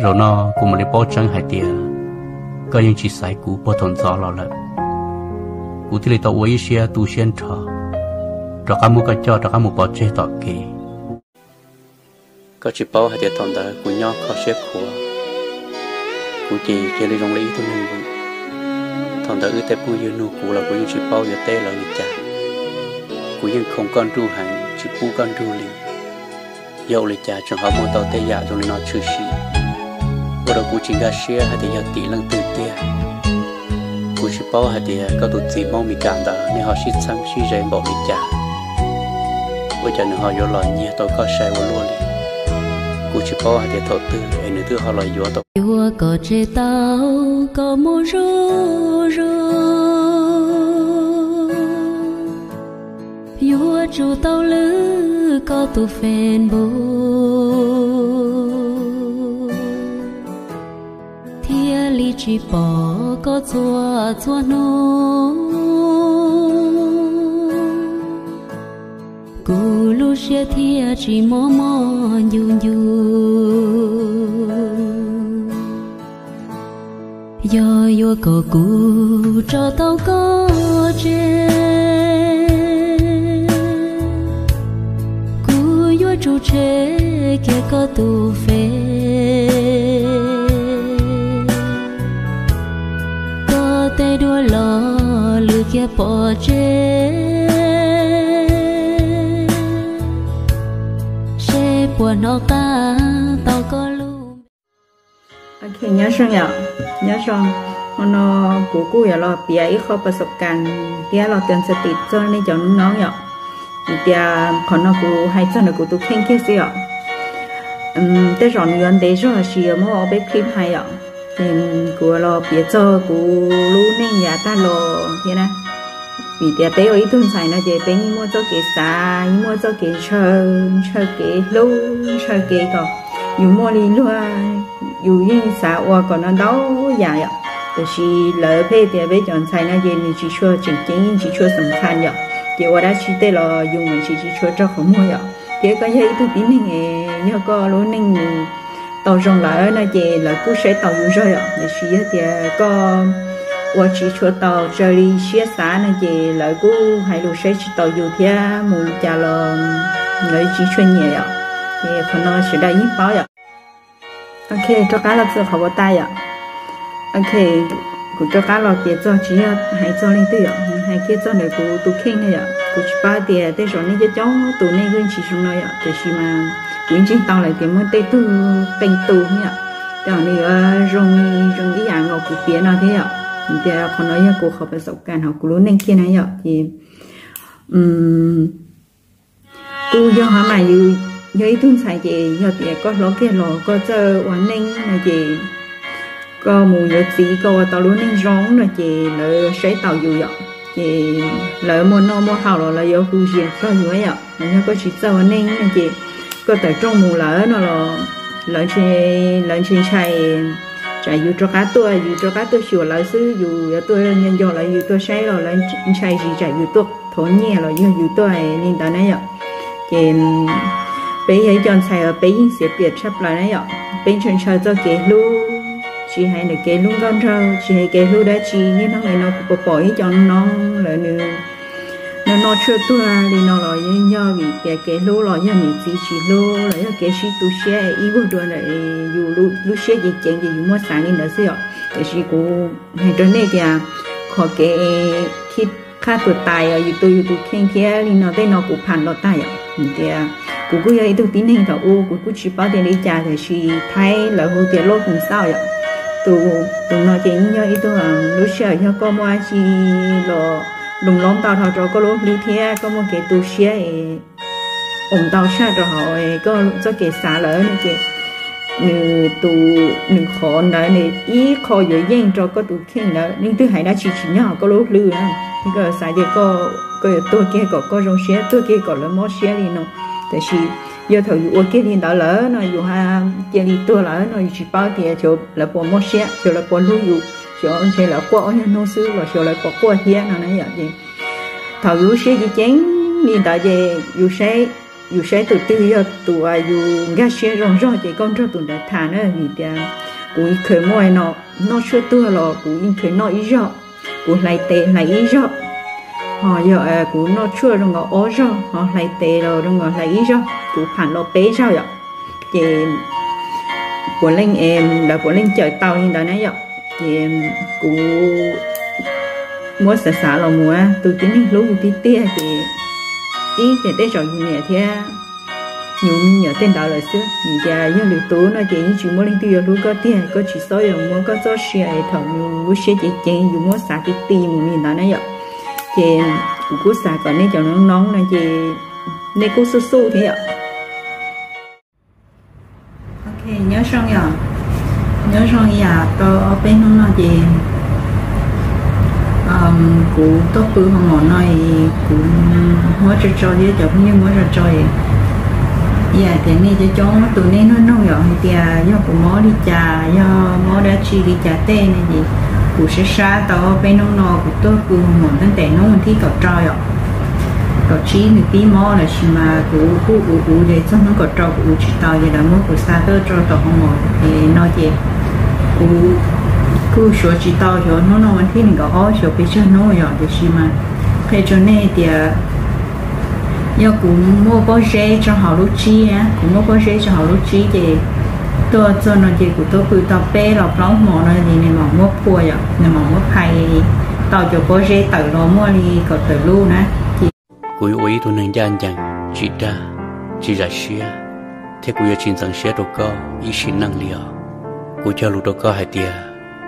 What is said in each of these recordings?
Zaum no kuv mam li paub tseeb hais tias koj yeej tsis xaiv kuv puag thaum ntxov los lawm. Kuv thiaj li tau ua ib siab tu siab nrho, rov qab muab koj coj rov qab mus pov tseg tom kev. Koj tsis paub hais tias thaum ntawd kuv nyob kho siab khuav, kuv ces cia li zoo li ib tug neeg vwm. Thaum ntawd wb tej phooj ywg nug kuv los kuv yeej tsis paub yuav teb lawv li cas. Kuv yeej khoom koj nruj heev, tsis pub koj nrug li. Yog ua li cas tseem ho muaj tau tej yam zoo li no tshwm sim, ua rau kuv tsis nkag siab hais tias yog tim leej twg tiag. Kuv tsis paub hais tias koj tus txiv Hmoob Mes Kas ntawd nej ho sib txheeb sib ze npaum li cas, ua cas nws ho yuav los nyiag tau koj sai ua luaj li. Kuv tsis paub hais tias thaum twg es nws twb ho los yuav tau. Yuav kom tseg tau kom mus zuj zus, yuav tsum tau lwb koj tus Facebook thiaj li tsis pom koj txhua txhua hnub. Kuv lub siab thiaj tsis mob mob ncu ncu. Yog yuav kom kuv tso tau koj tseg, kuv yuav tsum tshem kiag koj tus Face. Koj tej duab los lwm kiag pov tseg, seb puas hnov qab tau koj lub. Ok, nyob zoo yom, nyob zoo. Hmo no kuv kuj yuav los piav ib qho pas xaum kas thiab los tus ntxhais tim txog nej cov noob noob yom. Vim tias qhov no kuv hais txog ntawm kuv tus kheej kiag xwb yom. Tej zaum nws yuav ntev zog los sis yuav muab ob peb clip hais yom. Ces kuv los piav txog kuv lub neej yav tag los thiab na. Vim tias peb ua ib tug ntxhais no ces peb yeej muaj txoj kev xav, yeej muaj txoj kev ntshaw, ntshaw kev hlub, ntshaw kev kom yus muaj li luag, yus yeej xav ua kom no ntau yam yom. Tiam sis lawv pheej tias peb cov ntxhais no ces nws tsis tshua tseem ceeb, tsis tshua xam khas yom. Ces ua dab tsi tej los yus mam tsis tsis tshua raug qhov muag yom. Thiab koj yog ib tug tib neeg, yog koj lub neej nws tau zoo lawm no ces lawv kuj saib taus yus zog yom. Tiam sis yog tias koj ua tsis tshua tau raws li siab xav no ces lawv kuj hais lus saib tsis taus yus thiab mus li cas los lawv tsis tshua nyiam yom. Ces qhov no sawv daws yeej paub yom. Ok, rov qab los txog qhov uas tas yom. Ok, kuv rov qab los piav txog tsis yog hais txog leej twg yom, hais kiag txog ntawm kuv tus kheej no yom. Kuv tsis paub tias tej zaum nej coob coob tus nej yeej tsis zoo no yom, tiam sis mas kuv yeej ntseeg tau lawm tias muaj tej tug qee tus yom, tej zaum nws yuav zoo, zoo ib yam nkaus kuv piav no thiab yom. Vim tias qhov no yog kuv qhov pas xaum kas hauv kuv lub neej kiag na yom. Ces kuj yog hab mas yus yog ib tug ntxhais ces yog tias koj hlob kiag los koj txawj ua neej no ces koj mus yuav txiv koj ua tau lub neej zoo no ces lawv saib taus yus yom. Ces lawv muaj noj muaj haus los lawv yuav hu zias txog yus yom. Yog koj tsis txawj ua neej no ces koj tawm rooj mus lawm no los lawv, lawv ntshai ntshai tsam yus rov qab tuaj, yus rov qab tuaj xyuas lawv xwb, yus yuav tuaj nco nco lawv, yus tuaj saib los lawv ntshai zis tsam yus tuaj thov nyiaj los yog yus tuaj li ntawd na yom. Ces peb yog ib co ntxhais uas peb yeej xiav piam tshaj plaws na yom. Peb ntshaw ntshaw txoj kev hlub, tsis hais ntawm kev hlub nkauj nraug, tsis hais kev hlub dab tsi, niaj hnub nim no kuv pom pom ib co noob lawv nws noj noj tshuaj tuag li no los yeej yog vim tias kev hlub los yog niam txiv tsis hlub los yog kev sib tu siab ib vuag dua ntawm yus lub siab ceev ceev ces yus muab xav li ntawd xwb yom. Tiam sis kuv hais rau nej tias qhov kev khib qhaj tuag tais os, yus tu yus tus kheej thiab li no tej no kuv pham los tag yom. Tias kuv kuj yog ib tug tib neeg thaum ub kuv kuj tsis paub tias li cas tiam sis Thaib lawv hu tias loj koom xauj yom. Tus, tus no ces yeej yog ib tug lub sij hawm yog koj muaj dab tsi los loo lob ntau dhau rau koj lub hlwb thiab koj muaj kev tu siab es ua ntau tshaj rau hauv koj txoj kev xav lawm no ces nws tus, nws qhov ntawd nws ib qho yuav yeej rau koj tus kheej ntawd, leej twg hais dab tsi tsis nyob koj lub hlwb na. Koj xav tias koj yuav tuag kiag kom koj zoo siab, tuag kiag kom lawv mob siab li no. Tiam sis yog thaum yus ua kiag li ntawd lawm no yus cia li tuag lawm no yus tsis paub tias xyov lawv puas mob siab, xyov lawv puas hlub yus, xyov ntshe lawv quaj ob nyuag hnub xwb los xyov lawv puas quaj thiab no na yom. Ces thaum yus lub siab ceev ceev li ntawd ces yus saib yus saib tus twg yog tus uas yus nkag siab zoo zog ces koj nrog tus ntawd tham na, vim tias kuv yeej kheev muaj no, noj tshuaj tuag los kuv yeej kheev noj ib zaug, kuv hlais tes hlais ib zaug, ho yog kuv noj tshuaj zoo nkaus ob zaug, ho hlais tes los zoo nkaus hlais ib zaug, kuv pham los peb zaug yom. Ces puav leej, lawv puav leej cawm tau li ntawd na yom. Ces kuv muab xav xav los mus, tus tib neeg hlub yus tiag tiag ces ib ces tej zaum yus niam thiab yus me nyuam tej ntawd lawm xwb. Vim tias yog lwm tus no ces yeej tsis muaj leej twg yuav hlub koj tiag, koj tsis txhob yuav muab koj txoj sia es thaum yus lub siab ceev ceev yus muab xav ti ti mus li ntawd na yom. Ces kuv kuj xav kom nej cov noob noob no ces nej kuj xub xub thiab yom. Nyob zoo yom, nyob zoo yam tau ob peb hnub no ces kuv tuaj pw hoo maum no es kuv muab tso tso thiab cov phooj ywg muab tso tso es yam tias nej coob coob tus nej nug nug yom hais tias yog kuv mob li cas, yog mob dab tsi li cas tej ne ces kuv sab sab tau ob peb hnub no kuv tuaj pw hoo maum ntawm hnub vas thib kaum rau yom, kaum tsib nws pib mob lawm sis mas kuv kuj ua ua ces txog hnub kaum rau kuv ua tsis tau ces lawv muab kuv xa tuaj rau tom hoo maum no ces kuv kuj xyuas tsis tau, xyuas hnub no vas thib nees nkaum ob xyuas pes tsawg hnub yom, tiam sis mas qhia rau nej tias yog kuv muaj pob zeb rau hauv lub tsib, kuv muaj pob zeb rau hauv lub tsib ces tuaj txog no ces kuv tuaj pw tau peb los plaub hmo no ces nws mam muab phua yom, nws mam muab phais tau cov pob zeb tawm los muaj li kaum tawm lub na. Kuv yuav ua ib tug neeg ncaj ncees, tsis dag, tsis zam siab, thiab kuv yuav tsis ntxeev siab rau koj ib sim neej li os. Kuv cog lus rau koj hais tias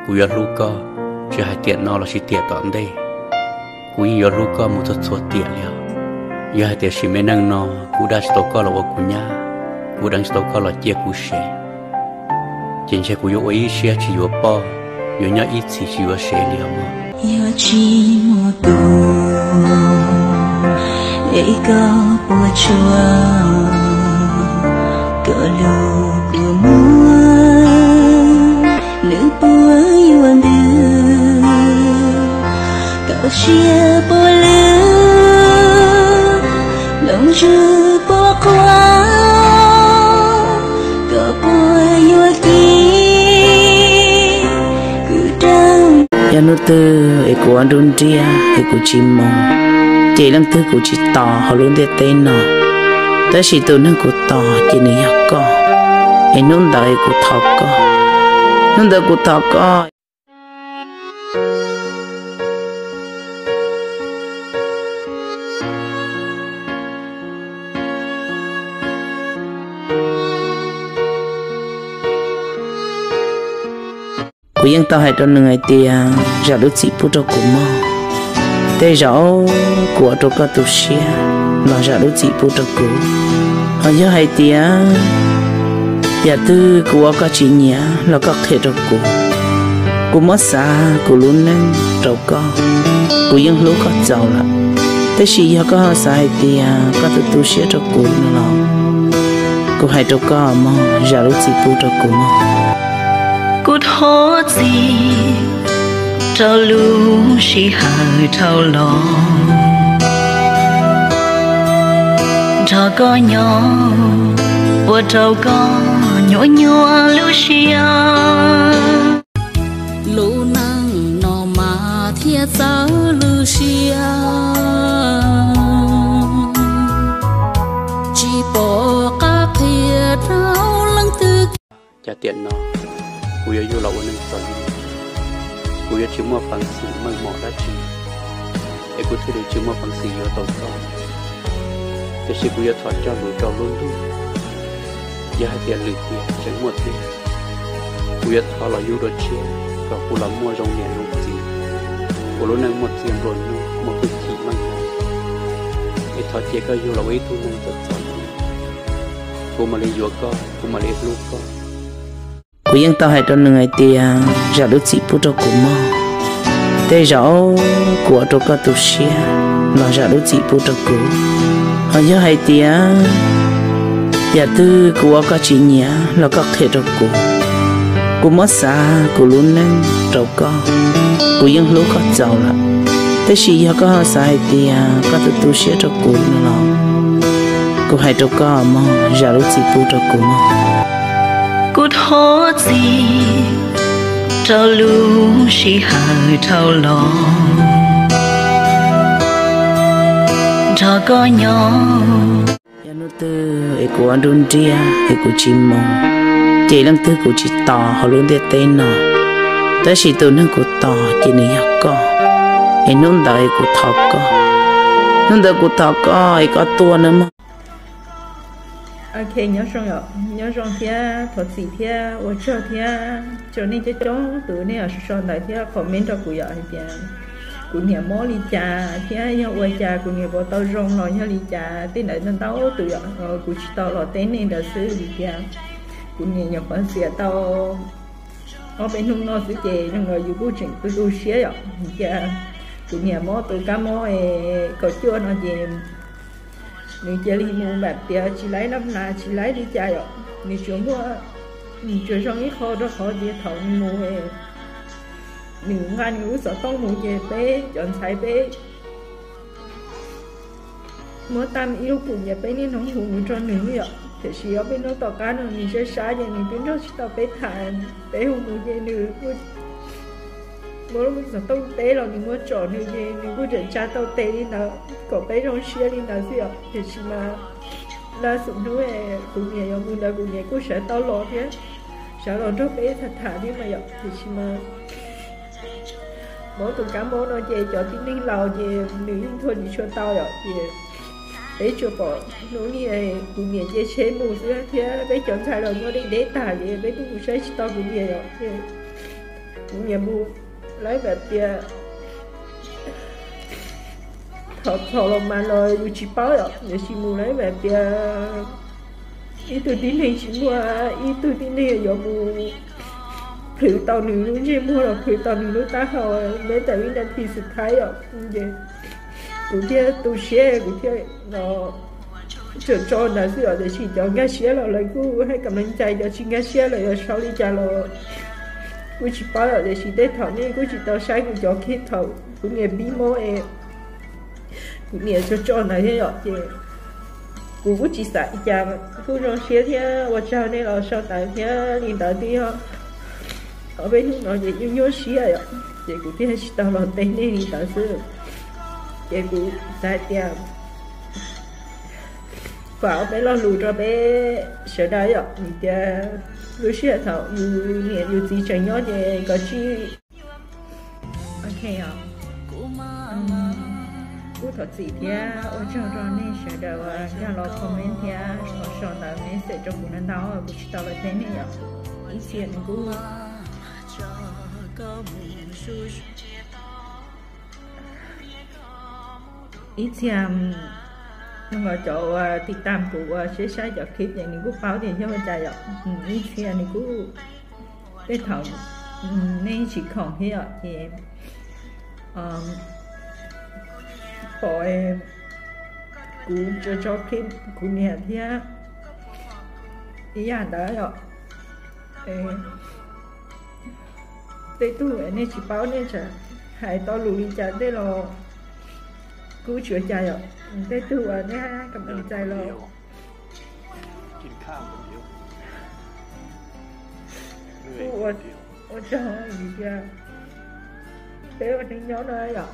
kuv yuav hlub koj, tsis hais tiam no los sis tiam tom ntej, kuv yeej yuav hlub koj mus txhua txhua tiam li os. Yog hais tias sim me neej no kuv dag tsis tau koj los ua kuv nyab, kuv deev tsis tau koj los cia kuv sev, ces ntshe kuv yuav ua ib siab tsis yuav poj, yuav nyob ib txhis tsis yuav sev li os mog. Yog tsis muaj tus es koj puas tsuaj, koj lub kua muag nws puas yuav ntws, koj siab puas lwj, hloov tswv puas qhuav, koj puas yuav ci kuv dawb. Yog hnub twg es kuv ua nruab nriab es kuv tsis mus, ces leej twg kuv tsis tos hauv lub ntiaj teb no, tab sis tus neeg kuv tos ces nws yog koj, es hnub ntawd es kuv thov koj, hnub ntawd kuv thov koj. Kuv yeej tau hais rau nws hais tias zam lub txim pub rau kuv mog. Tej zaum kuv ua rau koj tu siab los zam lub txim pub rau kuv. Ho yog hais tias yam twg kuv ua koj tsis nyiam los koj qhia rau kuv. Kuv muab xav kuv lub neej rau koj, kuv yeej hlub koj txaus lawm. Tab sis yog koj ho xav hais tias koj tu tu siab rau kuv no los, kuv hais rau koj mog, zam lub txim pub rau kuv mog. Kuv thov txim rau lub sij hawm dhau los, nrog koj nyob ua rau koj nyuaj nyuaj lub siab. Lub neej no mas thiaj txawv lub siab, tsis pom qab qhia rau leej twg. Cas tiam no kuv yuav yug los ua neeg txom nyem, kuv yuav tsis muaj peev xwm meej mom dab tsi, es kuv thiaj li tsis muaj peev xwm yuav tau koj. Tiam sis kuv yuav thov cog lus rau lub ntuj, yog hais tias lwm tiam tseem muaj tiag, kuv yuav thov los yug dua tshiab kom kuv los muaj zoo niam zoo txiv, ua lub neej muaj txiag nplua nuj, muaj hwj chim meej mom. Es thov cia koj yug los ua ib tug neeg txom txom nyem, kuv mam li yuav koj, kuv mam li hlub koj. Kuv yeej tau hais rau nws hais tias zam lub txim pub rau kuv mog. Tej zaum kuv ua rau koj tu siab los zam lub txim pub rau kuv. Ho yog hais tias yam twg kuv ua koj tsis nyiam los koj qhia rau kuv. Kuv muab xav kuv lub neej rau koj, kuv yeej hlub koj txaus lawm. Tab sis yog koj ho xav hais tias koj tu tu siab rau kuv no los, Kuv hais rau koj mog, zam lub txim pub rau kuv mog. Kuv thov txim rau lub sij hawm dhau los nrog koj nyob. Yog hnub twg es kuv ua nruab nriab es kuv tsis mus, ces leej twg kuv tsis tos hauv lub ntiaj teb no, tab sis tus neeg kuv tos ces nws yog koj. Es hnub ntawd es kuv thov koj, hnub ntawd kuv thov koj es koj tuaj nawb mog. Ok, nyob zoo yom, nyob zoo thiab thov txim thiab ua tsaug thiab rau nej coob coob tus nej los sau ntawv thiab comment rau kuv yom, hais tias kuv niam mob li cas thiab yog ua cas kuv niam puas tau zoo los yog li cas, tej ntawd ntau ntau tus yom, kuv tsis tau los teb nej ntawd xwb vim tias kuv niam nyuam qhuav xiam tau ob peb hnub no xwb ces zoo nkaus yus kuj tseem tu tu siab yom, tias kuv niam mob tus kab mob kaum cuaj no ces nws cia li mus npam tias tsis laib naj mlas tsis laib li cas yom, nws tsuas muaj, nws tsuas zoo ib qho rau qhov tias thaum nws mus, nws nqa nws lub xov tooj mus ces peb cov ntxhais peb muab tau ib lub kws ces peb niaj hnub hu mus rau nws yom, tiam sis ob peb hnub tom qab no nws sab sab ces nws twb nrog tsis tau peb tham, peb hu mus ces nws muab lub xov tooj teb los nws muab tsom nws ces nws kuj tseem tsa tau tes li ntawd kom peb zoo siab li ntawd xwb yom, tiam sis mas laj xum hnub kuv niam yuav mus ntawd kuv niam kuj sawv tau los thiab, sawv los nrog peb tham tham thiab mas yom, tiam sis mas mob tus kab mob no ces cov tib neeg laus ces nws yeej thuam tsis tshua tau yom, ces peb tsuas pom hnub niaj kuv niam nce tsheb mus xwb thiab peb cov ntxhais los nyob deb deb tag ces peb twb mus saib tsis tau kuv niam yom, ces kuv niam mus lawv mam tias thaum txog los mas los yus tsis paub yom, tiam sis mus lawv mam tias ib tug tib neeg tsis muaj ib tug tib neeg yuav mus plhws tau nws lub ntsej muag los plhws tau nws lub taub hau, neb tam vib nas this xwm thaib yom, ces kuv thiaj tu siab kuv thiaj tso tso ntawd xwb yom, tiam sis cov nkag siab los lawv kuj hais kam leej cai, cov tsis nkag siab lawv yuav sau li cas los kuj tsis paub yom, tiam sis tej thaum nej kuj tsis tau saib kuv cov clip thaum kuv niam pib mob es kuv niam tso tso ntawd thiab yom, ces kuv kuj tsis xav li cas, kuj zoo siab thiab ua tsaug nej los sau ntawv thiab li ntawd twb yog ob peb hnub no ces nyuaj nyuaj siab yom, ces kuv thiaj tsis tau los teb nej li ntawd xwb. Ces kuv xav hais tias kom ob peb lo lus rau peb sawv daws yom, tias lub sij hawm thaum yus niam yus txiv tseem nyob ces kom tsij. Ok, kuj thov txim thiab ua tsaug rau nej sawv daws uas nkag los comment thiab sau ntawv message rau kuv ntau ntau, kuv tsis tau los teb nej yom. Ib txhia nws kuj, ib txhia nws cov uas tiv tam kuv uas saib saib cov clip ces nws kuj paub tias yog ua cas yom. Ib txhia nws kuj, tej thaum nej tsis khoom thiab yom, ces pom kuv tso tso clip kuv niam thiab ib yam ntawd yom. Tej tug nej tsis paub nej tseem hais tau lus li cas tej los kuj tsis ua cas yom. Tej tug uas nej kam txais los kuj ua tsaug vim tias peb ua neej nyob no yom.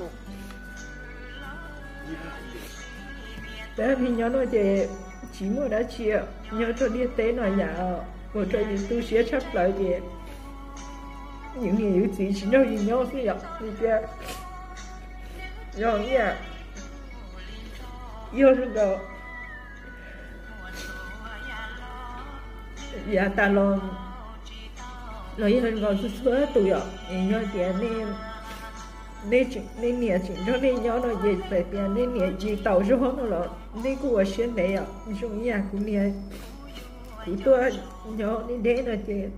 Peb ua neej nyob no ces tsis muaj dab tsi nyob rau ntiaj teb no yam ua rau yus tu siab tshaj plaws ces yus niam yus txiv tsis nrog yus nyob xwb yom. Vim tias yog ib yam, yog zoo nkaus yav tas los, los yog zoo nkaus txhua txhua tus yom, es yog tias nej niam tseem nrog nej nyob no ces txawm tias nej niam yus tau zog no los nej kuj ua siab ntev yom. Zoo ib yam kuv niam, kuv tuaj nyob deb deb no ces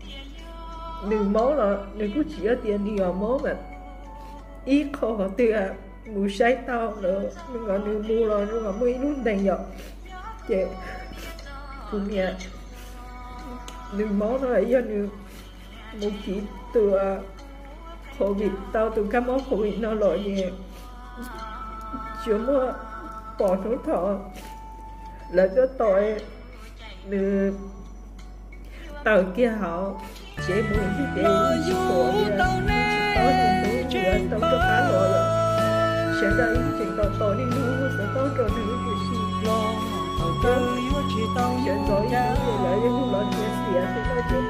nws mob los nws kuj tsis yog tias nws yuav mob mas ib qho qhov twg mus saib tau los nws mus los nws muaj ib lub ntees yom. Ces kuv niam nws mob no yog nws mus kiv tus covid, tau tus kab mob covid no los ces tsuas muaj pom hnub thaum lawv tuaj tos nws tawm kiag hauv tsev mus xwb ces tsis pom li, tsis paub nws mus yuav tau rov qab los lawm. Sawv daws yeej tseem tos tos li lub xov tooj rau nws tiam sis sawv ntxov ib hnub ces lawv yeej hu los tias xiam xwb no ces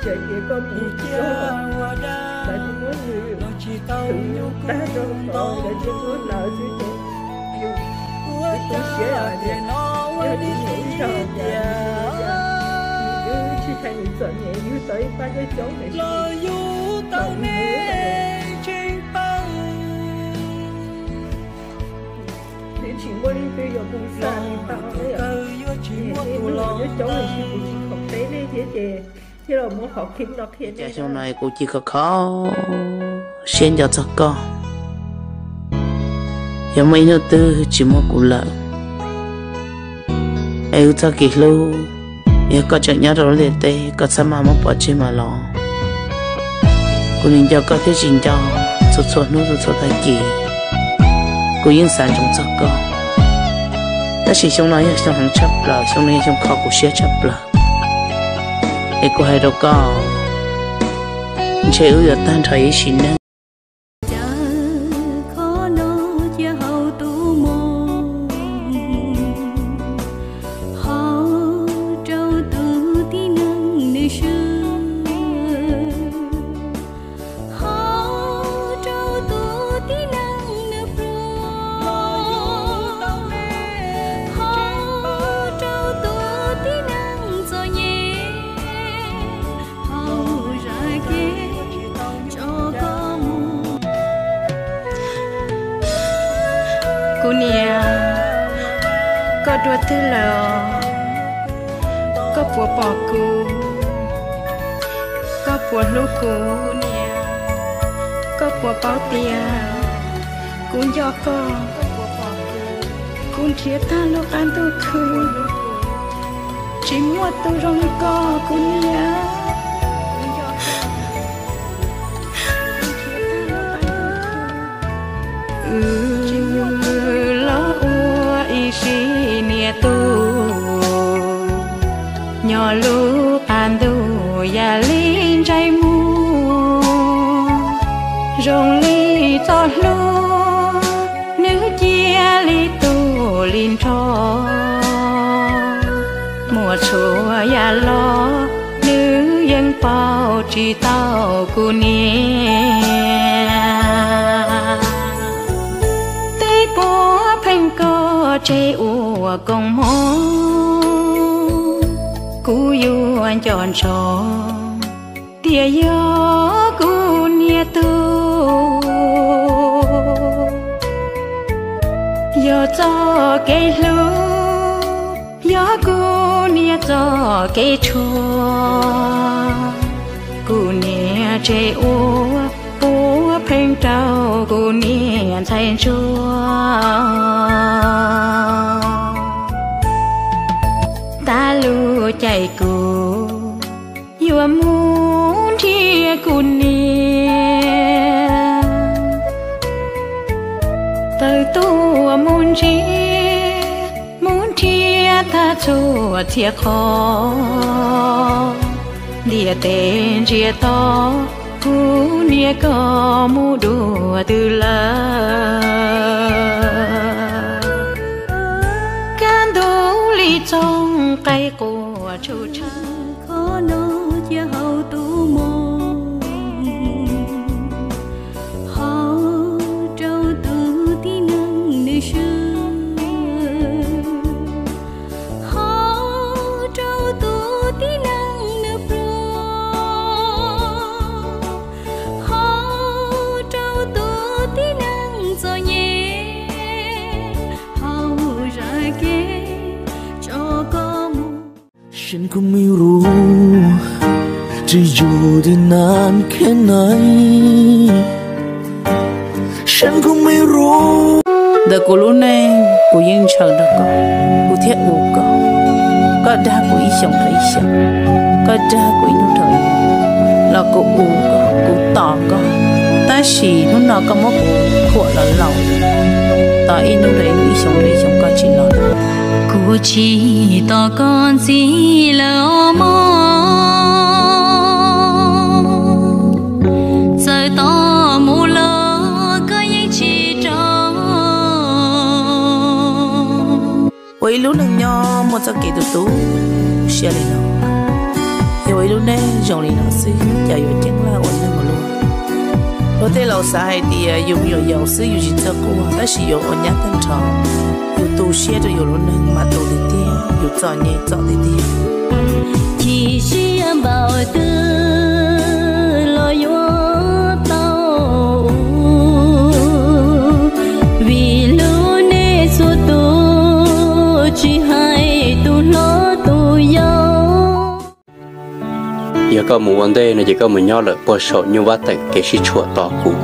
tseem tias koj mus tsis tau, lawv tsis muab nws thwm tag rau tod, lawv tsis muab lawv xwb ces yus tu siab tias yog tus niam ib zaug tias yus twb tsis hais nws txom nyem, yus tau ib pab coob coob ntawd los yus tau me tseeb pawg. Twb tsis muaj leej twg yuav mus xa li tau, nej coob coob los yus tsis khoom teb nej thiab ces thiaj los muab qhov clip no qhia nej. Xyoo no kuv cia kho kho siab nco txog koj. Yog muaj ib hnub twg tsis muaj kuv lawm, es wb txoj kev hlub, yog koj tseem nyob rau lub ntiaj teb koj txhob mas muab pov tseg mas los. Kuv nim nco koj thiab tsis nco txhua txhua hnub txhua txhua tag kis, kuv yeej xav ntsoov txog koj. Tab sis xyoo no yog xyoo heev tshaj plaws, xyoo no yog xyoo kho kuv siab tshaj plaws, es kuv hais rau koj, ntshe wb yuav tag nrho ib sim neej. Cas qhov no cia hauv tus moo ho rau tus tib neeg nws swb, ho rau tus tib neeg nws pluag, ho rau tus tib neeg txom nyem, hauv zaj kev tso koj mus. Kuv niam, koj dua twg lawm? Koj puas pom kuv? Koj puas hlub kuv? Koj puas paub tias kuv nco koj? Kuv nrhiav tag lub qab ntuj khwb, tsis muaj tus zoo li koj kuv niam. Wb los ua ib sim niam tub, nyob lub qab ntuj yam li ntsej muag, zoo li txoj hlua, nws cia li tu li nrho. Muaj txhua yam los nws yeej pauj tsis tau kuv niam. Tej puav pheej koj tseg ua koob hmoov, kuv yuav nco ntsoov tias yog kuv niam tub. Yog txoj kev hlub, yog kuv niam txoj kev tshuav, kuv niam tseg ua puav pheej rau kuv niam ntxhais ntsuag. Tag lub caij kuv yuav mus nrhiav kuv niam, tawm tuaj mus ntsia, mus nrhiav tag txhua txhia qhov, ntiaj teb ntsiag to, kuv niam koj mus dua twg lawm. Kaj ntug li txooj qaib quaj tshwm tshaj, qhov no cia hauv tus moo, ho rau tus tib neeg nws swb, ho rau tus tib neeg nws pluag, ho rau tus tib neeg txom nyem, hauv zaj kev tso koj mus. ฉันคงไม่รู้ จะอยู่ได้นานแค่ไหน ฉันคงไม่รู้ Ntawm kuv lub neej kuv yeej ntshaw nrog koj, kuv thiaj ua koj. Koj dag kuv ib xyoos rau ib xyoos, koj dag kuv ib hnub rau ib hnub, los kuv ua koj, kuv tos koj. Tab sis hnub no koj muab kuv khuam los laus. Tos ib hnub rau ib hnub, ib xyoo rau ib xyoo koj tsis los. Kuv tsis tos koj ntxiv lawm os mog, txawm tos mus los koj yeej tsis rov. Ua ib lub neej nyob muaj txoj kev tu tu siab li no, yog ua ib lub neej zoo li no xwb cas yuav ceeb laj ua neej ua luaj. Luag tej laus xav hais tias yus me nyuam yaus xwb yus tsis txawj quaj, tab sis yuav ua nyab tag nrho, yus tu siab rau yus lub neej mas tu tiag tiag, yus txom nyem txom tiag tiag. Chim siab npaum twg los yuav tau, vim lub neej txhua tus tsis hais tus hlob tus yau. Yog koj mus ua ntej no ces koj mus nyob lawm puag saum nyuj vab teem kev sib tshuam tos kuv,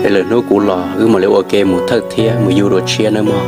es lwm hnub kuv los wb mam li ua ke mus thawj thiab mus yug dua tshiab nawb mog.